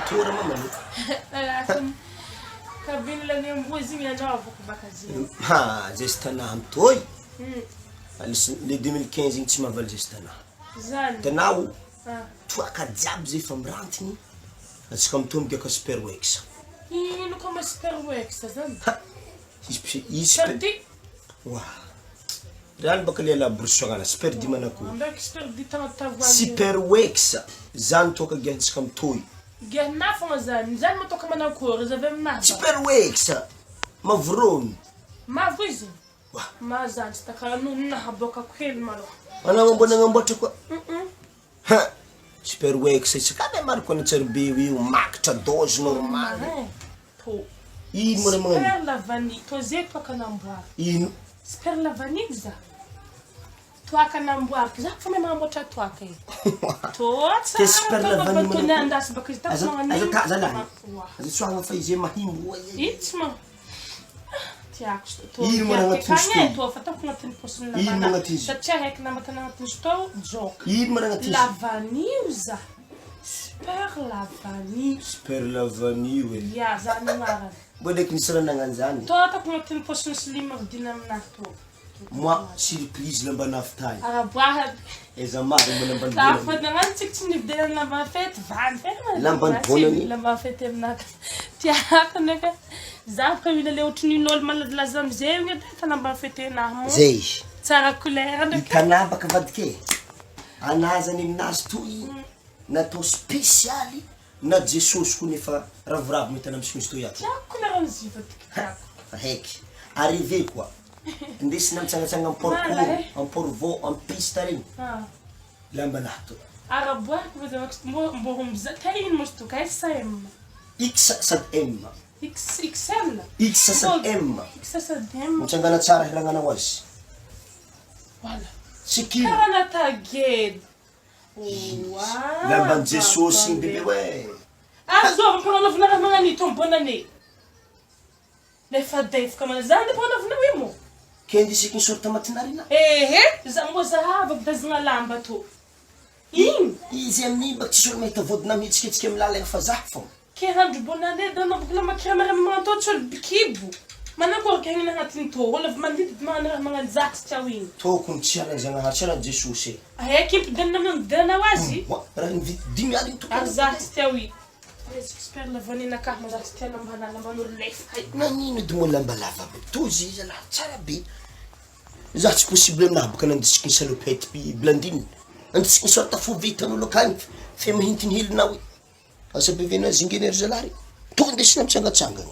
toa raha mamany. Cabine lany amboa izy igny anaovako baka zay. Ha, zesta-nahy amy toy. Le 2015 igny tsy mahavaly zesta-nahy. Zany. Hitanao, Ah. toaka jiaby zay efa mirantiny, antsika amy toa migiaka super wax. Ino koa ma super wax zany? Ha, izy izy super. Perdi. Wa. Rano baka le laborosagna super di manakory. Ndraiky super di tagnaty tavoahangy. Super wax zany toaka giantsika amy toy. Gianà fogna zany. Zany ma toaka manakory izy avy aminahy. Super wax mavorony. Mavo izy. Wa. Ma zany tsy takara nahaboakako hely malôha. Anao nagnamboatra koa. Ha. Super wax isaka ame mariko any Tsaribe io makitra dose normal. Marin. To. Ino mo raha magnano? Super la vanille. To zay toaka namboary. Ino? Super la vanille za. Toaka namboariko. Za fa mahay magnamboatra toaka e. To Ke super tsara la to vanille to manao. andasy baka izy Aza tako aza ta zalahy. Wa. Aza tsoahana fa izy mahimbo. Ino tsy ma tiako s- to Ino ma tiako agnatin'ny akagny e, sto? to fa ataoko agnatin'ny paosiny Ino ma lambana agnatin'izy? satria haiko lamba tany agnatin'ny sto joka. Ino ma agnatin'izy? La vanille za. Super la vanille. Super la vanille e. Ya, zany agnarany. Mbo ndraiky nisy raha nagnano zany. To ataoko agnatin'ny paosiny slim vidina aminahy to. Moi surprise lamba naftahy. Araboaha. Aiza marina mbo lamba La bonany. fa nagnano tsika tsy nividianana lamba fety vany fety. Lamban'ny bonany. Lamba fety aminahy. Tiako ndraiky. Za ka mila le ohatrin'in'olo malazilaza amizay igny edy fa lamba fetenahy moa. Zay. Tsara couleur ndraiky. Hitanà baka vadike e. Anahy zany aminazy toy natao spesialy na Jesosy koa nefa ravoravo mahita anah misy toy ato. Tiako couleur-n'izy io vadiko tiako. Fa haiky. Arrivé koa. Indesina mitsangatsanga am Mala, port eh. am port am piste regny. Ah. Lamba nahy to. Araboariko fa zavako mbô mbô homby za ta ino moa izy to ka SM. X sady M. X XL. X sady M. X sady M. Mitsangana tsara hiragnanao azy. Voilà. Tsy kilo. Karaha natagedy. Oa. Lamban'i Jesosy igny bebe oe. Ary zao ampagnanovina raha magnano ito bonne année. Lefa defoka mana zany ampagnanovina io mo. Ke ndisiky ny sorta matinarina. Ehe, za mbô zahavako dazagna lamba to. Igny. Izy amin'igny baka tsisy olo mahita vodina mihetsiketsika amy lalagna fa zah fô. Ke handro bonne année da naboky lamba kiremarema magnano tsy olo bikibo. Manakory ke hagnina agnatin'ny tô, olo avy mandidy magnano raha magnano zah tsy tiao igny. Tokony tsy halan'i Zagnahary, tsy halan'i Jesosy e. Aheky impidenina amin'ny ho azy. Wa, raha nividy 50 tokony. Ary zah tsy tiao igny. Resaka super la vanille nakahy moa zah tsy tia lambana lamban'olo lefa io. Nagnino edy moa lamba lava be? Tozy zalahy tsara be. Zah tsy possible aminahy baka nandisiky ny salopette pi Blandine. Andisiky ny sorte fo vitan'olo akagny fe mihintiny helinao i. Asa be vena zingeny ry zalahy re. Tonga ndesina mitsangatsangana.